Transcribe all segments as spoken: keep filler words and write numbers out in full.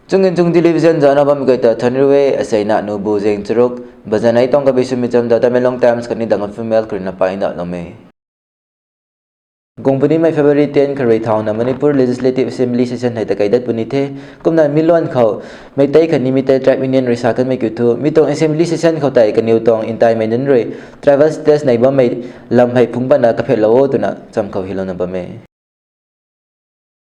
Chunginchung Television zana bammei guay ta thanriu e. Aseina nubu zeng charuk bazanei tuang kabi swmei cham da Tamenglong Times khatni The Gaanphiu Mail khou rui na paina lou e. Guang punimei February ten kharui thauna Manipur Legislative Assembly session hei ta kaidat puni the. Kumna mi luan khou Meitei khatni Meitei Tribe Union rui sa kanmei kiu thu, mi tuang assembly session khou tei kaniw tuang ntaimei nunc rui tribal status nei bammei lam hei phungc patna kaphetlou o twna cham khou hylouna bam e.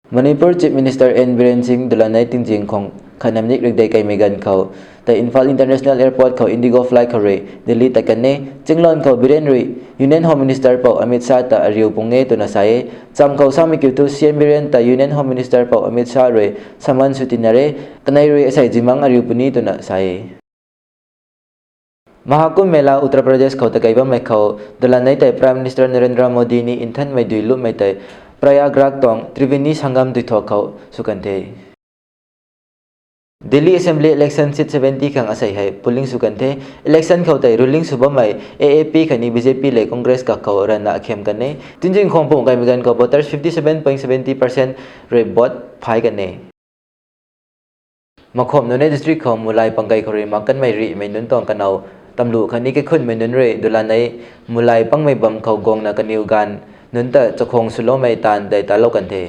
Manipur Chief Minister N Biren Singh dulanei tingzing khang khatnam nik rikdei kaimei ganv khou tei Imphal International Airport khou Indigo flight khou rui Delhi tat kan e. Chingluan khou Biren rui Union Home Minister Pou Amit Shah ta ariu pung e twna sa e. Cham khou samei kiu thu C M Biren ta Union Home Minister Pou Amit Shah rui summon sw tina re. Kanei rui asei zimang ariu puni twna sa e. Mahakumbh Mela Uttar Pradesh khou ta kai bammei khou dulanei tei Prime Minister Narendra Modi ni nthanmei dui lupmei tei Prayagraj tuang Triveni Sangam duithuak khou sw kan the. Delhi Assembly election seat seventy khang asei hei polling sw kan the. Election khou tei ruling sw bammei A A P khatni B J P lev Congress kak khou ranna akhem kan e. Tingzing khang pung kaimei ganv khou voters fifty seven point seventy percent rui vote phay kan e. Makhom Noney district khou mulai pang kai khou rui mak kanmei rihmei nunc tuang kanow tamlu khatni kaikhunmei nunc rui dulanei mulai pangmei bam khou guangna kaniw ganv nunc ta chakhwang swloumei taanv tei talou kan the.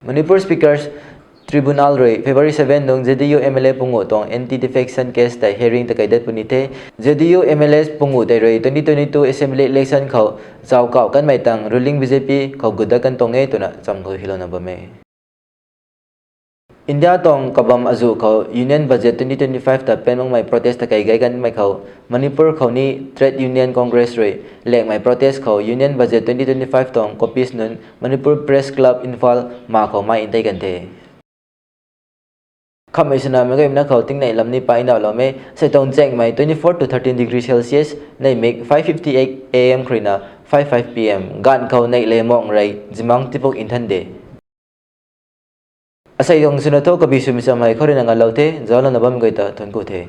Manipur Speakers Tribunal rui February seven nung J D U M L A pungu tuang anti-defection case tei hearing ta kaidat puni the. J D U M L A pungu tei rui twenty twenty-two assembly election khou zauc kauh kanmei tang ruling B J P khou gut dat kan tuang e twna cham khou hylouna bam e. India tuang kabam azuh khou Union Budget twenty twenty-five ta pen makmei protest ta kai gay kanmei khou Manipur khou ni Trade Union Congress rui lakmei protest khou Union Budget twenty twenty-five tuang copies nunc Manipur Press Club Imphal ma khou mai ntei kan the. Khamhmei swna meic guayna khou tingnei lam ni painaulou e. Sei tuang chengmei twenty-four to thirteen degree Celsius, neihmik five fifty-eight A M khou ruina five five P M. Ganv khou neih le mong rei zimang tipuk nthan de. Asei tuang swna thu kabi swmei cham hei khou ruina ngalou the, zauclouna bammei guay ta thuanc ku the.